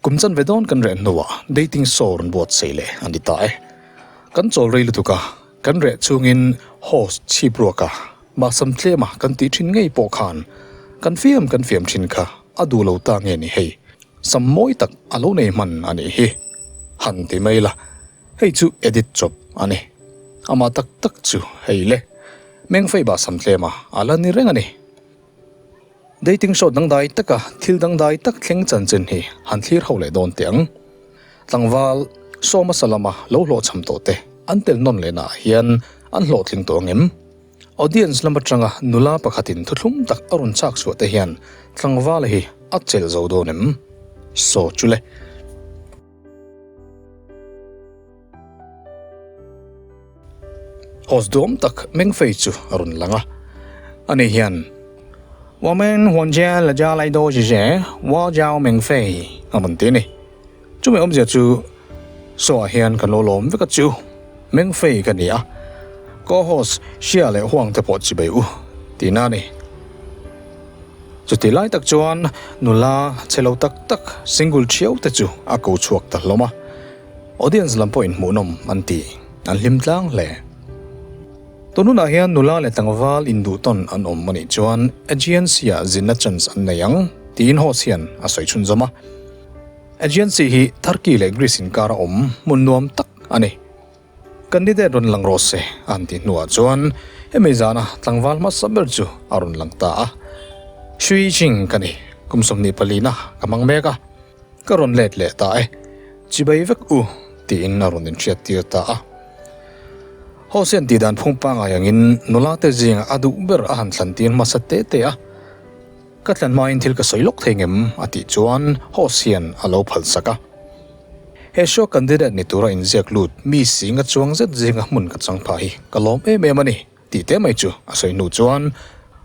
Kum chanve dawn kan reh hnuah dating show rawn buatsaih leh a ni ta e. Kan chawl rei lutuk a, kan reh chungin host chhip ruak a, mahsam tlem a kan tih thin ngei pawh khan kan fiam kan fiam thin kha a duh lo ta nge ni hei, sam mawi tak a lo nei hman a nih hi. Han ti mai la, hei chu edit chawp a ni. Amah tak tak chu hei le. Mengfei bah sam tlem a, a la ni reng a ni. Dating show dangdai taka thil dangdai tak thleng chanchin hi han thlir ho leh dawn teh ang. Tlangval show hmasa lama lo hlawhchham tawh te an tel nawn leh naah hian an hlawhtling tawh ang em? Audience lam atanga nula pakhatin thuthlum tak a rawn chak chhuah te hian tlangvala hi a chelh zo dawn em? Saw chu le. Host duam tak Mengfei chu a rawn lang a, ani hian, Wo men huan jia la jia lai do zhi zhe, wo jiao Mengfei a rawn ti a ni. Chumi awmzia chu Saw ah hian kan lo lawm vek a chu, Mengfei ka ni a, co-host Xia leh Huang te pawh chibai u tihna a ni. Chuti lai tak chuan nula che lo tak tak single thiau te chu a ko chhuak ta hlawm a, audience lam pawhin hmuhnawm an ti, an hlim tlang hle. Tun hunah hian nula leh tlangval induhtawn an awm anih chuan Aegean Sea ah zinna chance an nei ang tiin host hian a sawi chhunzawm a. Aegean Sea hi Turkey leh Greece inkar a awm hmun nuam tak a ni. Candidate rawn lang rawh se a han tih hnuah chuan hemi zana tlangval hmasa ber chu a rawn lang ta a. Shui Jing ka ni, kum 24 na ka hmang mek a, ka rawn let leh ta e, chibai vek u tiin a rawn inhriat tir ta a. Hosien tih dan phung pangai angin nula te zinga a duh ber a han thlan tir hmasa te te a. Ka thlan hmain thil ka sawi lawk thei ngem a tih chuan Hosien a lo phal sak a. He show candidate ni tura inziak lut mi singa chuang zet zinga hmun ka chang phah hi ka lawm em em a ni tih te mai chu a sawi hnu chuan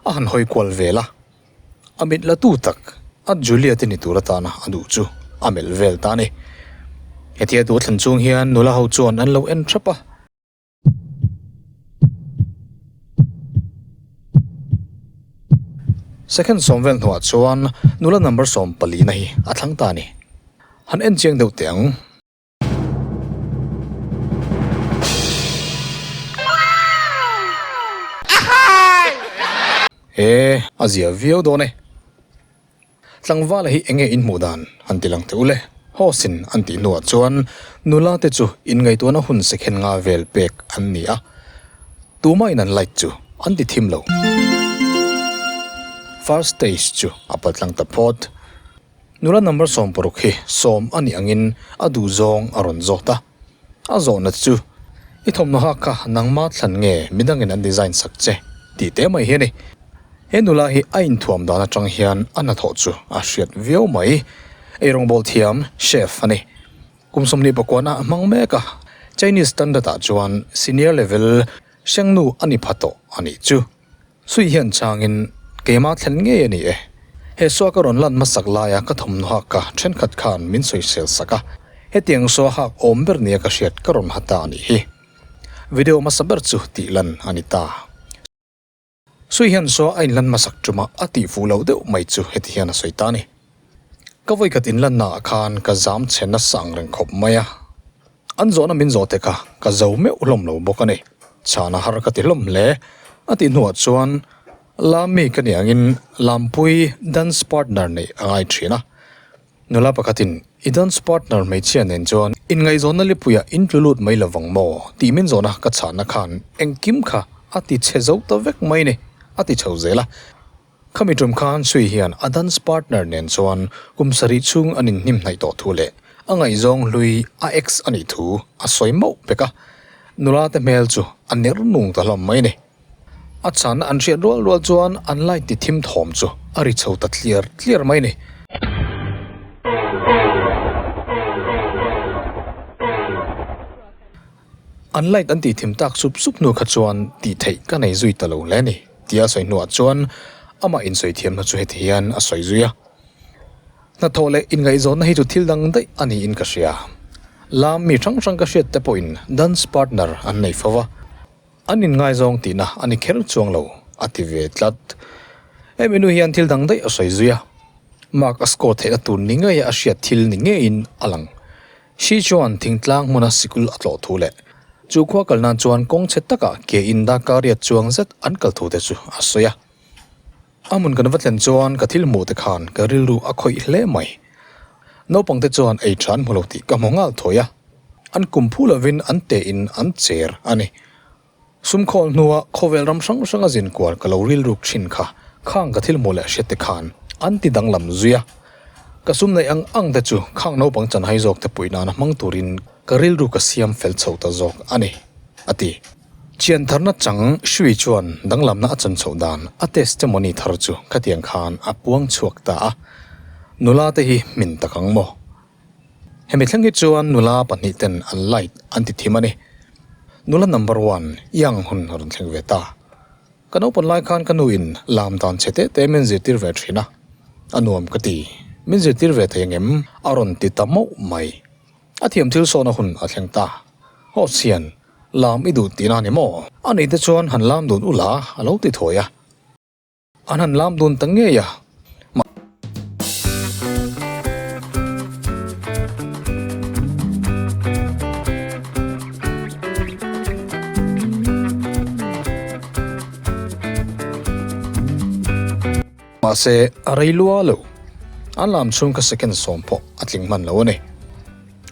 a han hawi kual vel a. A mit la tu tak a Julia te ni tur atana a duh chu a melh vel ta a ni. Hetia duh thlen chung hian nula ho chuan an lo en thap a. Second sawm vel hnuah chuan nula number 14 na hi a thlang ta a ni. Han en chiang deuh teh ang. He a zia viau dawn e. Tlangvala hi enge in hmuh dan han ti lang teh u le. Host-in an tih hnuah chuan nula te chu inngaihtuahna hun second nga vel pek an ni a, tumah in an light chu an ti thim lo. First stage chu a paltlang ta phawt. Nula number 16 hi sawm a nih angin a duh zawng a rawn zawt a. A zawhna chu, I thawmhnaw hak kha nangma thlan nge midangin an design sak che? tih te mai hi a ni. He nula hi a inthuam dan atang hian a hnathawh chu a hriat viau mai. Eirawngbawl thiam chef a ni. Kum 29 a hmang mek a, Chinese standard ah chuan senior level hrengnu a ni pha tawh a nih chu. Sui hian changin keimah thlen ngei a ni e. He saw ka rawn lan hmasak laia ka thawmhnaw hak ka thenkhat khan min sawisel sak a, hetiang saw hak awm ber nia ka hriat ka rawn ha ta a nih hi. Video hmasa ber chu tih lan a ni ta. Sui hian saw a inlan hmasak ṭuma a tih fuh loh deuh mai chu heti hian a sawi ta a ni. Ka vawikhat inlannaah khan ka zam chhe nasa ang reng khawp mai a. An zawhna min zawh te kha ka zo meuh hlawm lo bawk a ni. Chhana har ka ti hlawm hle. A tih hnuah chuan Lami ka nih angin Lampui dance partner neih a ngai thin a. Nula pakhatin i dance partner hmeichhia nen chuan inngaihzawnna lipuiah in tlu lut mai lovang maw tih min zawhna ka chhana khan engkim kha a ti chhe zo ta vek mai ni a ti chho zel a. Khami tum khan Sui hian a dance partner nen chuan kum sarih chhung an inhnim hnaih tawh thu leh a ngaihzawng hlui a ex a nih thu a sawi mauh pek a, nula te hmel chu a ner nung ta hlawm mai a ni. A chhan an hriat rual rual chuan an light ti thim thawm chu a ri chho ta tliar tliar mai a ni. An light an tih thim tak sup sup hnu kha chuan tih theih ka nei zui ta lo hle a ni tia a sawi hnuah chuan amah insawi thiamna chu heti hian a sawi zui a. Hnathawh leh inngaihzawnna hi chu thil dang daih a niin ka hria. Lam mi hrang hrang ka hriat te pawhin dance partner an nei fo va, an inngaizawng tihna a ni kher chuang lo, a ti ve tlat. Hemi nu hian thil dang daih a sawi zui a, mark a score theihna tur ni ngeia a hriat thil ni ngeiin a lang. Hri chuan thingtlang hmuna sikul a tlawh thu leh chu khua kal nan chuan kawng chhe takah ke in darkar riat chuang zet an kal thu te chu a sawi a. A hmun kan va thlen chuan ka thil hmuh te khan ka rilru a khawih hle mai. Naupang te chuan ei tha an hmu lo tih ka hmu nghal thawi a, an kum phu lovin an te in an cher a ni. Sumkhawl hnua khawvel ram hrang hranga zin kual ka lo rilruk thin kha khang ka thil hmuh leh hriat te khan an ti danglam zui a. Ka sum neih ang ang te chu khang naupang chanhai zawk te puih nana hmang turin ka rilru ka siam fel chho ta zawk a ni, a ti. Chian tharna chang hrui chuan danglamna a chan chhoh dan a testimony thar chu khatiang khan a puang chhuak ta a, nula te hi hmin tak ang maw? Hemi thleng hi chuan nula pahnih ten an light an ti thim a ni. Nula number one Yang hun a rawn thleng ve ta. Ka naupan lai khan ka nu in lam dan chhe teh teh min zirtir ve thin a, a nuam ka ti. Min zirtir ve thei angem? A rawn ti ta mauh mai. A thiam thil sawna hun a thleng ta. Host hian lam i duh tihna a ni maw? A nih te chuan han lam dun ula a lo ti thawi a. An han lam dun ta ngei a. Mahse, a rei lua lo. An lam chhung ka second sawm pawh a tling hman lo a ni.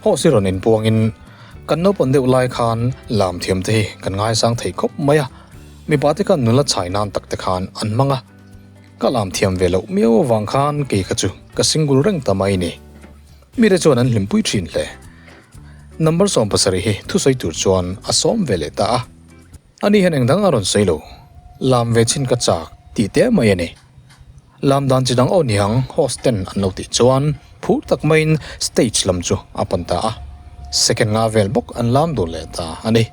Host hi rawn inpuangin kan naupang deuh lai khan lam thiam te hi kan ngaisang thei khawp mai a, mipa te khan nula chhai nan tak te khan an hmang a. Ka lam thiam ve loh miau avang khan kei kha chu ka single reng ta mai ni. Mite chuan an hlimpui thin hle. Number 17 hi thusawi tur chuan a sawm ve leh ta a. Ani hian eng dang a rawn sawi lo. Lam ve chin ka chak tih teh mai a ni. Lam dan chi dang aw niang host ten an lo tih chuan phur tak maiin stage lam chu a pan ta a. Second nga vel bawk an lam dun leh ta a ni.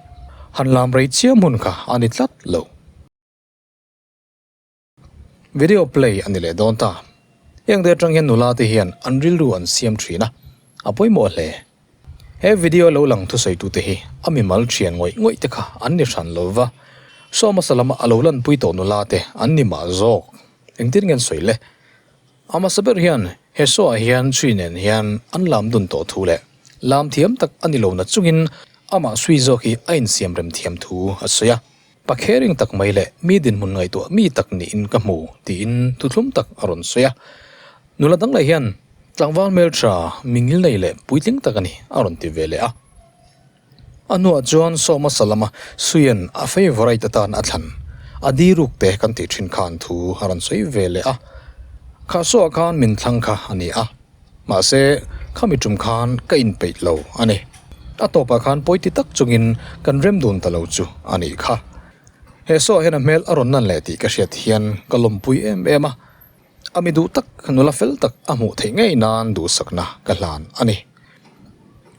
Han lam rei chiam hun kha a ni tlat lo. Video play a ni leh dawn ta. Heng te atang hian nula te hian an rilru an siam thin a, a pawimawh hle. He video lo lang thusawi tute hi a mimal thian ngawih ngawih te kha an ni hran lo va, saw hmasa lama a lo lanpui tawh nula te an ni mah zawk. Engtin nge an sawi le? A hmasa ber hian he show ah hian Sui nen hian an lam dun tawh thu leh lam thiam tak a ni lo na chungin amah Sui zawk hi a insiam rem thiam thu a sawi a. Pa khering tak mai leh mi dinhmun ngaihtuah mi tak niin ka hmu tiin thuthlum tak a rawn sawi a. Nula dang leh hian tlangval hmeltha mi ngilnei leh puitling tak a ni a rawn ti ve leh a. A hnuah chuan Sawma Salama Suian a favourite atan a thlan a di ruk te kan tih thin khan thu a rawn sawi ve leh a. Kha saw-ah khan min thlang kha a ni a. Mahse, khami tum khan ka inpeih lo a ni. A tawpah khan pawi ti tak chungin kan rem dun ta lo chu a nih kha. He saw hian a hmel a rawn lan leh tih ka hriat hian ka lawmpui em em a. A mi duh tak, nula fel tak a hmuh theih ngei nan duhsakna ka hlan a ni.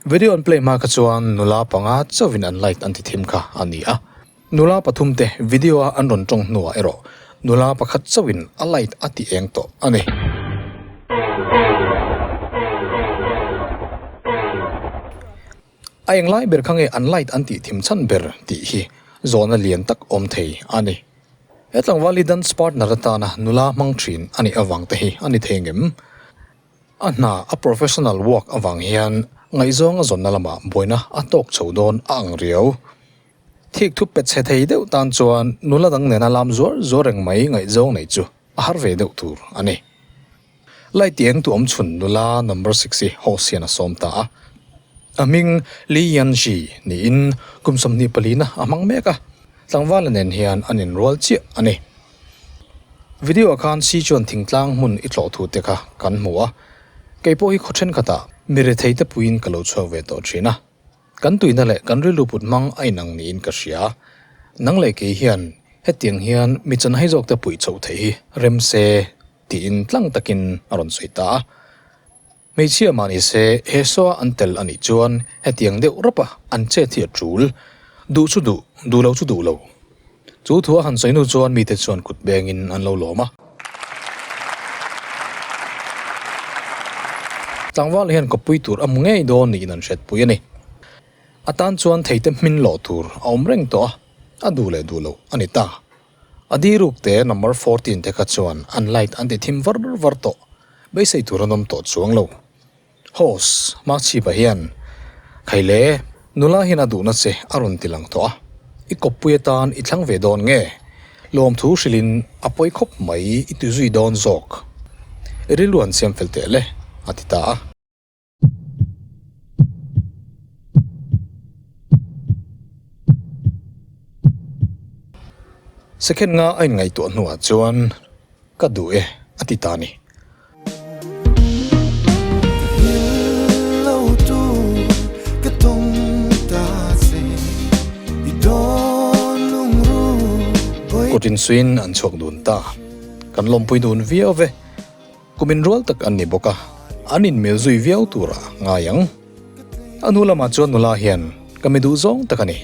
Video an play hma kha chuan nula panga chauhin an light an ti thim kha a ni a. Nula pathum te video a an rawn tawng hnuah erawh nula pakhat chauhin a light a ti eng tawh a ni. A eng lai ber kha nge an light an tih thim chhan ber tih hi zawhna lian tak awm thei a ni. He tlangval hi dance partner atana nula hmang thin a nih avang te hi a ni thei ngem? A hna a professional work avang hian ngaihzawng a zawnna lamah buaina a tawk chho dawn a ang riau. Thik thu pe chhe thei deuh tan chuan nula dang nena lam zuar zuar reng mai ngaihzawng nei chu a har ve deuh tur a ni. Light ti eng tu awm chhun nula number six hi host hian a sawm ta a. A hming Li Yanxi niin kum 24 na a hmang mek a, tlangvala nen hian an inrual chiah a ni. Video ah khan si chuan thingtlang hmun i tlawh thu te kha kan hmu a, kei pawh hi khaw thenkhatah mi rethei te puiin ka lo chhuak ve tawh thin a. Kan tuina leh kan rilru put hmang a inang niin ka hria. Nang leh kei hian hetiang hian mi chanhai zawk te puih chhoh theih hi rem se tiin tlang takin a rawn sawi ta a. Hmeichhia mah ni se he saw an tel a nih chuan hetiang deuh rawp a an chet hi a tul. Duh chu duh, duh lo chu duh lo. Chu thu a han sawi hnu chuan mite chuan kut bengin an lo lawm a. Tlangval hian kawppui tur a hmu ngei dawn niin an hriatpui a ni. A tan chuan theite hmin lawh tur a awm reng tawh a, a duh leh duh loh a ni ta. A diruk te number 14 te kha chuan an light an ti thim var var tawh, beisei tur an awm tawh chuang lo. Host, Hmachhipa hian, Khaile, nula hian a duhna che a rawn ti lang tawh a, i kawppui atan i thlang ve dawn nge? Lawmthu hrilhin a pawi khawp mai i ti zui dawn zawk. I rilru an siam fel teh le, a ti ta a. Second nga a inngaihtuah hnuah chuan, Ka duh e, a ti ta a ni. Kut insuiin an chhuak dun ta. Kan lawmpui dun viau ve. Kum inrual tak an ni bawk a, an inmil zui viau tura ngai ang. A hnu lamah chuan nula hian ka mi duh zawng tak a ni,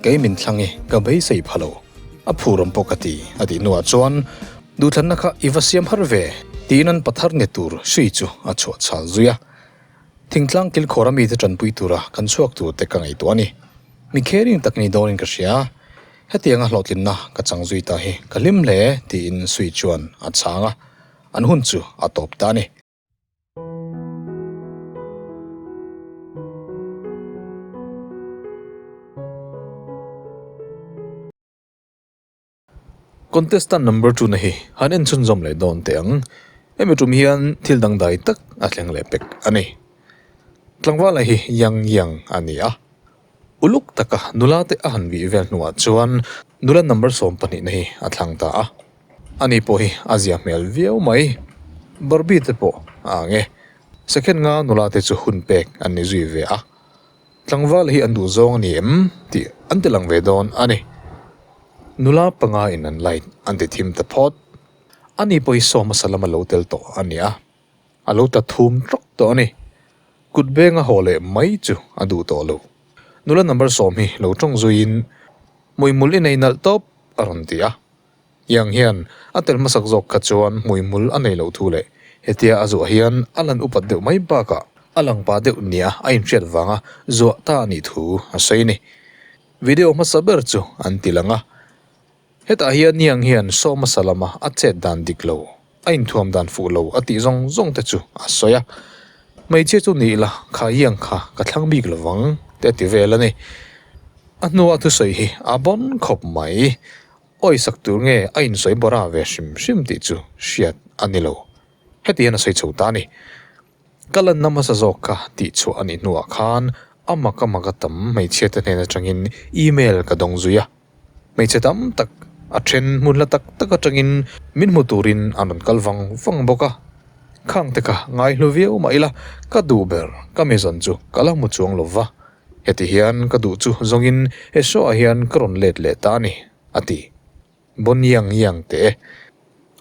kei min thlang i ka beisei pha lo, a phur awm pawh ka ti, a tih hnuah chuan duhthlanna kha i va siam har ve tiin an pathar ni tur sui chu a chhuah chhal zui a. Thingtlang kilkhawra mite tanpui tura kan chhuak tur te ka ngaihtuah a ni. Mi caring tak ni dawnin ka hria. Hetianga hlawhtlinna ka chang zui ta hi ka hlim hle tiin sui chuan a chhang a, an hun chu a tawp ta a ni. Contestant number 2 na hi han en chhunzawm leh dawn teh ang. Hemi tum hian thil dangdai tak a thleng leh pek a ni. Tlangvala hi Yang Yang a ni a. Uluk taka nula te a han bih vel hnuah chuan nula number 12 na hi a thlang ta a. Ani pawh hi a zia hmel viau mai. Barbie te pawh a ang e. Second nga nula te chu hun pek an ni zui ve a. Tlangval hi an duh zawng a ni em tih an ti lang ve dawn a ni. Nula panga in an light an ti thim ta phawt. Ani pawh hi saw hmasa lama lo tel tawh a ni a. A lo ta thum tawk tawh a ni. Kut benga haw leh mai chu a duh tawh lo. Nula number 10 hi lo tawng zuiin hmuihmul i nei nalh tawp a rawn ti a. Yang hian a tel hmasak zawk kha chuan hmuihmul a nei loh thu leh hetia a zuah hian a lan upat deuh mai bakah a lang pah deuh nia a inhriat vanga zuah ta a nih thu a sawi a ni. Video hmasa ber chu an ti lang a, hetah hian Yang hian saw hmasa lama a chet dan dik lo, a inthuam dan fuh lo a tih zawng zawng te chu a sawi a. Hmeichhia chu ni ila kha Yang kha ka thlang bik lovang te a ti vel a ni. A hnua thusawi hi a bawn khawp mai. Awi sak tur nge a insawi bawra ve hrim hrim tih chu hriat a ni lo. Heti hian a sawi chho ta a ni. Ka lanna hmasa zawk kha tih chhuah a nih hnuah khan a mak a mak a tam hmeichhia te hnen atangin email ka dawng zui a. Hmeichhe tam tak a then hmun hla tak tak atangin min hmu turin an rawn kal vang vang bawk a. Khang te kha ngaihlu viau mah ila ka duh ber ka mizawn chu ka la hmu chuang lo va. Heti hian ka duh chu zawngin he show ah hian ka rawn let leh ta a ni, a ti. Bon Yang Yang teh e.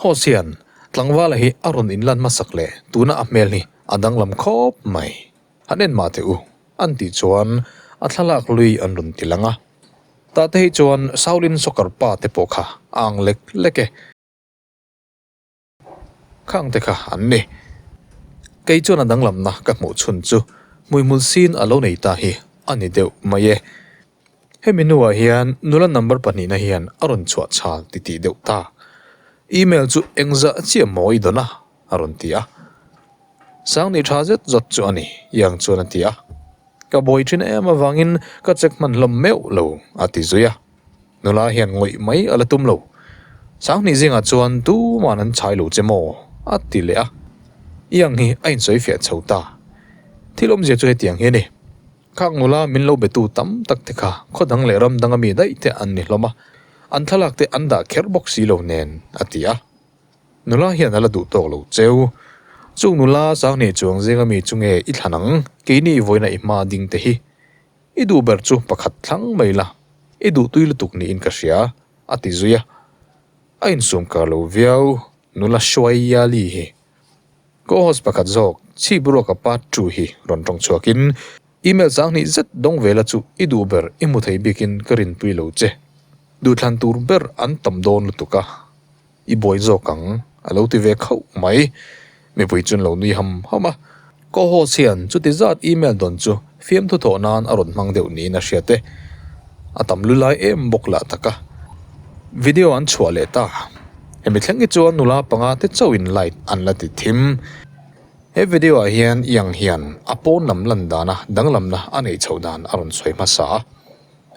Host hian tlangvala hi a rawn inlan hmasak leh tuna a hmel hi a danglam khawp mai. Han en mah teh u, an tih chuan a thlalak lui an rawn ti lang a. Tah te hi chuan Shaolin soccer pa te pawh kha a ang lek lek e. Khang te kha an ni. Kei chuan a danglamna ka hmuh chhun chu hmuihmul sin a lo nei ta hi a ni deuh mai e. Hemi hnuah hian nula number pahnihna hian a rawn chhuah chhal titih deuh ta. Email chu engzah chiah maw i dawn a? a rawn ti a. Sangni tha zet zawt chu a ni, Yang chuan a ti a. Ka buai thin em avangin ka check hman hlawm meuh lo, a ti zui a. Nula hian ngawih mai a la tum lo. Sanghnih zingah chuan tuman an chhai lo che maw? a ti leh a. Iang hi a insawi fiah chho ta. Thil awmzia chu hetiang hi a ni. Khak nula min lo betu tam tak te kha khaw dang leh ram danga mi daih te an ni hlawm a, an thlalak te an dah kher bawk si lo nen, a ti a. Nula hian a la duh tawk lo cheu. Chung nula Sanghnih chuang zinga mi chu nge i thlan ang? Keini vawiina i hma ding te hi. I duh ber chu pakhat thlang mai la, i duh tui lutuk niin ka hria, a ti zui a. A insum kar lo viau, nula Shuai Yali hi. Co-host pakhat zawk, chhip ruaka part 2 hi rawn tawng chhuakin, Email 2000 zet dawng vela chu i duh ber i hmu thei bikin ka rinpui lo che. Duhthlan tur ber an tam dawn lutuk a, i buai zawk ang, a lo ti ve khauh mai. Mipui chuan lo nui ham ham a. Co-host hian chuti zat email dawn chu fiamthu thawh nan a rawn hmang deuh niin a hriat e. A tam lu lai em bawk lah tak a. Video an chhuah leh ta. Hemi thleng hi chuan nula panga te chauhin light an la ti thim. He video ah hian Young hian a pawn lam lan dana danglamna a neih chhoh dan a rawn sawi hmasa a.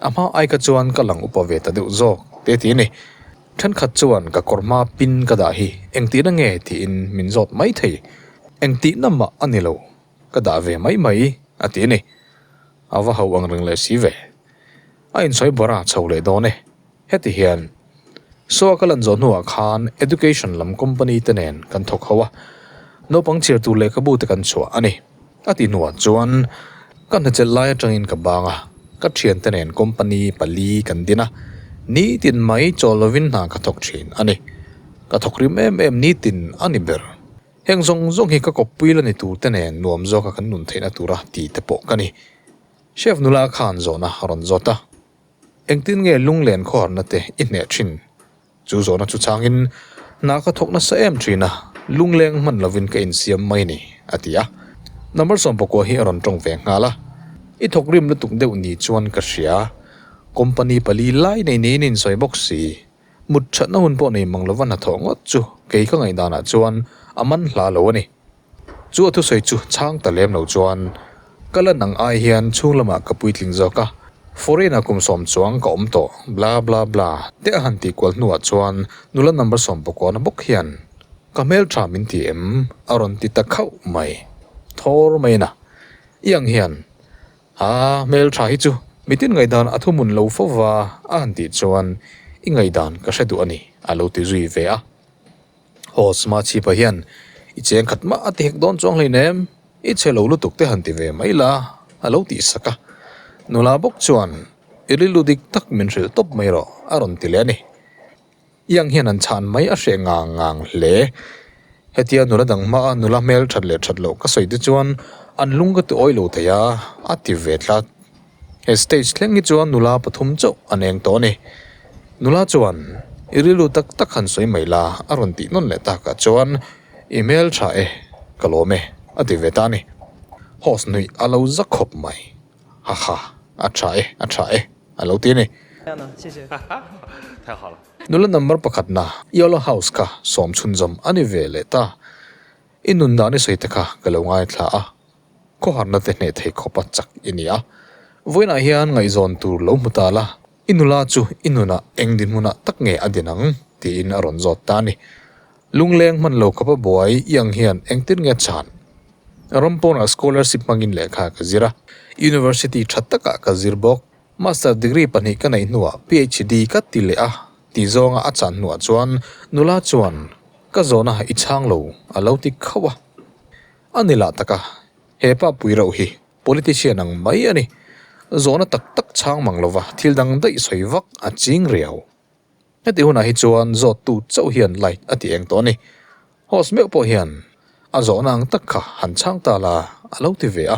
A hma ai kha chuan ka lang upa ve ta deuh zawk te ti a ni. Thenkhat chuan ka kawr hma pin ka dah hi engtihna nge tiin min zawt mai thei. Engtihna mah a ni lo, ka dah ve mai mai a ti a ni. A va ho ang reng leh si ve. A insawi bawrh a chho leh dawn e. Heti hian Saw ka lan zawh hnuah khan Education lam company te nen kan thawk ho a, naupang chhiar tur lehkhabu te kan chhuah a ni. A ti hnuah chuan ka hnachelh lai atangin ka bang a, ka thiante nen company pali kan din a, nitin mai chawl lovin hna ka thawk thin a ni. Ka thawk rim em em nitin a ni ber. Heng zawng zawng hi ka kawppui la ni tur te nen nuam zawka kan nun theihna tura ti te pawh ka ni. Chef nula khan zawhna a rawn zawt a. Engtin nge lunglen khawharna te i hneh thin? Chu zawhna chu changin, Hna ka thawk nasa em thin a, lungleng hman lovin ka insiam mai ni, a ti a. Number 19 hi a rawn tawng ve nghal a. I thawk rim lutuk deuh ni chuan ka hria. Company pali lai nei niin i insawi bawk si. Mut thatna hun pawh nei mang lova hnathawh ngawt chu kei ka ngaihdanah chuan a man hla lo a ni. Chu a thusawi chu chhang ta lem lo chuan ka lan ang ai hian chhung lamah ka puitling zawk a, foreign-ah kum sawm chuang ka awm tawh bla bla bla te a han tih kual hnuah chuan nula number 19 na bawk hian ka hmeltha min ti em a rawn ti ta khauh mai. Thawr mai na i ang hian a hmeltha hi chu mitin ngaihdan a thuhmun lo fo va a han tih chuan i ngaihdan ka hre duh a ni a lo ti zui ve a. Host Machhipa hian i cheng khat mah a ti hek dawn chuang hleinem, i chhe lo lutuk te han ti ve mai la a lo tih sak a. Nula bawk chuan i rilru dik tak min hrilh tawp mai rawh a rawn ti leh a ni. Iang hian an chhan mai a hreh ngang ngang hle. Hetia nula dang hmaa nula hmel that leh that loh ka sawi te chuan an lung ka ti awi lo thei a, a ti ve tlat. He stage thleng hi chuan nula pathum chauh an eng tawh a ni. Nula chuan, I rilru tak tak han sawi mai la, a rawn tih nawn leh takah chuan, I hmel tha e, ka lawm e, a ti ve ta a ni. Host nuih a lo za khawp mai. Ha ha, a tha e, a tha e, a lo ti a ni. Nula number pakhatna Yolo House kha sawm chhunzawm a ni ve leh ta. I nun dan i sawi te kha ka lo ngaithla a. Khawharna te hneh thei khawpa chak i ni a. Vawiinah hian ngaihzawn tur lo hmu ta la, i nula chu i nunah eng dinhmunah tak nge a din ang? tiin a rawn zawt ta a ni. Lungleng hman lo khawpa buai i ang hian engtin nge chhan? Ram pawnah scholarship hmangin lehkha ka zir a, university tha takah ka zir bawk. Master degree pahnih ka neih hnuah PhD ka ti leh a tih zawnga a chan hnuah chuan nula chuan ka zawhna i chhang lo a lo ti khauh a. A ni lah tak a, he pa pui reuh hi politician ang mai a ni. Zawhna tak tak chhang mang lova thil dang daih sawi vak a ching riau. Heti hunah hi chuan zawttu chauh hian light a ti eng tawh a ni. Host meuh pawh hian a zawhna ang tak kha han chhang ta la a lo ti ve a.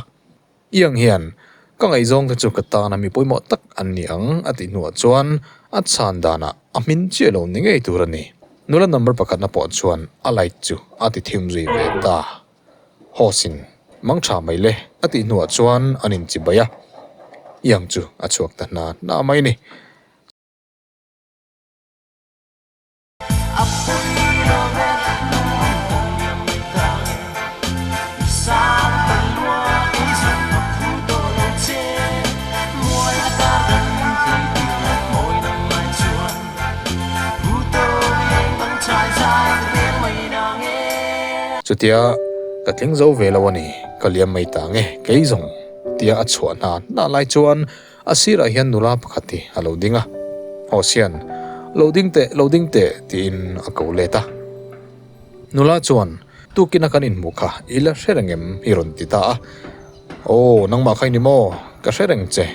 I ang hian ka ngaihzawng te chu ka tana mi pawimawh tak an ni ang a tih hnuah chuan a chhan danah a hmin chiah lo ni ngei tur a ni. Nula number pakhatna pawh chuan a light chu a ti thim zui ve ta. Host in mang tha mai le a tih hnuah chuan an inchibai a, i ang chu a chhuak ta hna hna mai a ni. Chutia ka tling zo ve lo a ni, ka liam mai ta nge kei zawng tia a chhuah hna hna lai chuan A sirah hian nula pakhat hi a lo ding a, Host hian, Lo ding teh, lo ding teh, tiin a ko let a. Nula chuan, Tukina kan inhmuh kha i la hre reng em? i rawn ti ta a. Aw, nangmah kha i ni maw? Ka hre reng che,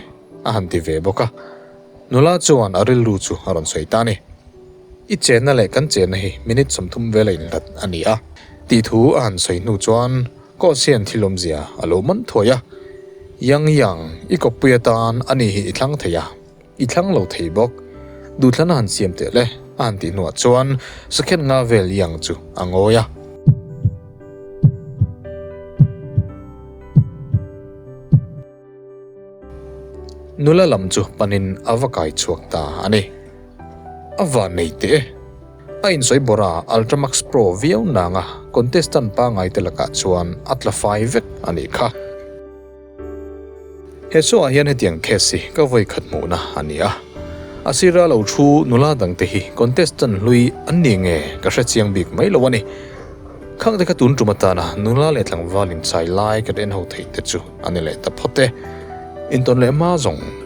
a han ti ve bawk a. Nula chuan a rilru chu a rawn sawi ta a ni. I chenna leh kan chenna hi minute 30 vela inhlat a ni a, tih thu a han sawi hnu chuan Coach hian thil awmzia a lo man thuai a, Yang Yang, i kawppui atan a ni hi i thlang thei a, i thlang lo thei bawk. Duhthlan a han siam teh le, a han tih hnuah chuan sakhen nga vel Yang chu a ngawi a. Nula lam chu panin a va kai chhuak ta a ni. A van nei teh e. A insawi bawrh a, Ultramax Pro viau nanga contestant pangai te lakah chuan a tla fai vek a nih kha. He show ah hian hetiang case hi ka vawi khat hmuhna a ni a. A sira lo thu nula dangte hi contestant hlui an ni nge ka hre chiang bik mai lo a ni. Khang te kha tun tum atana nula leh tlangval inchai lai kan en ho theih te chu a ni leh ta phawt e. Intawn leh hma zawng.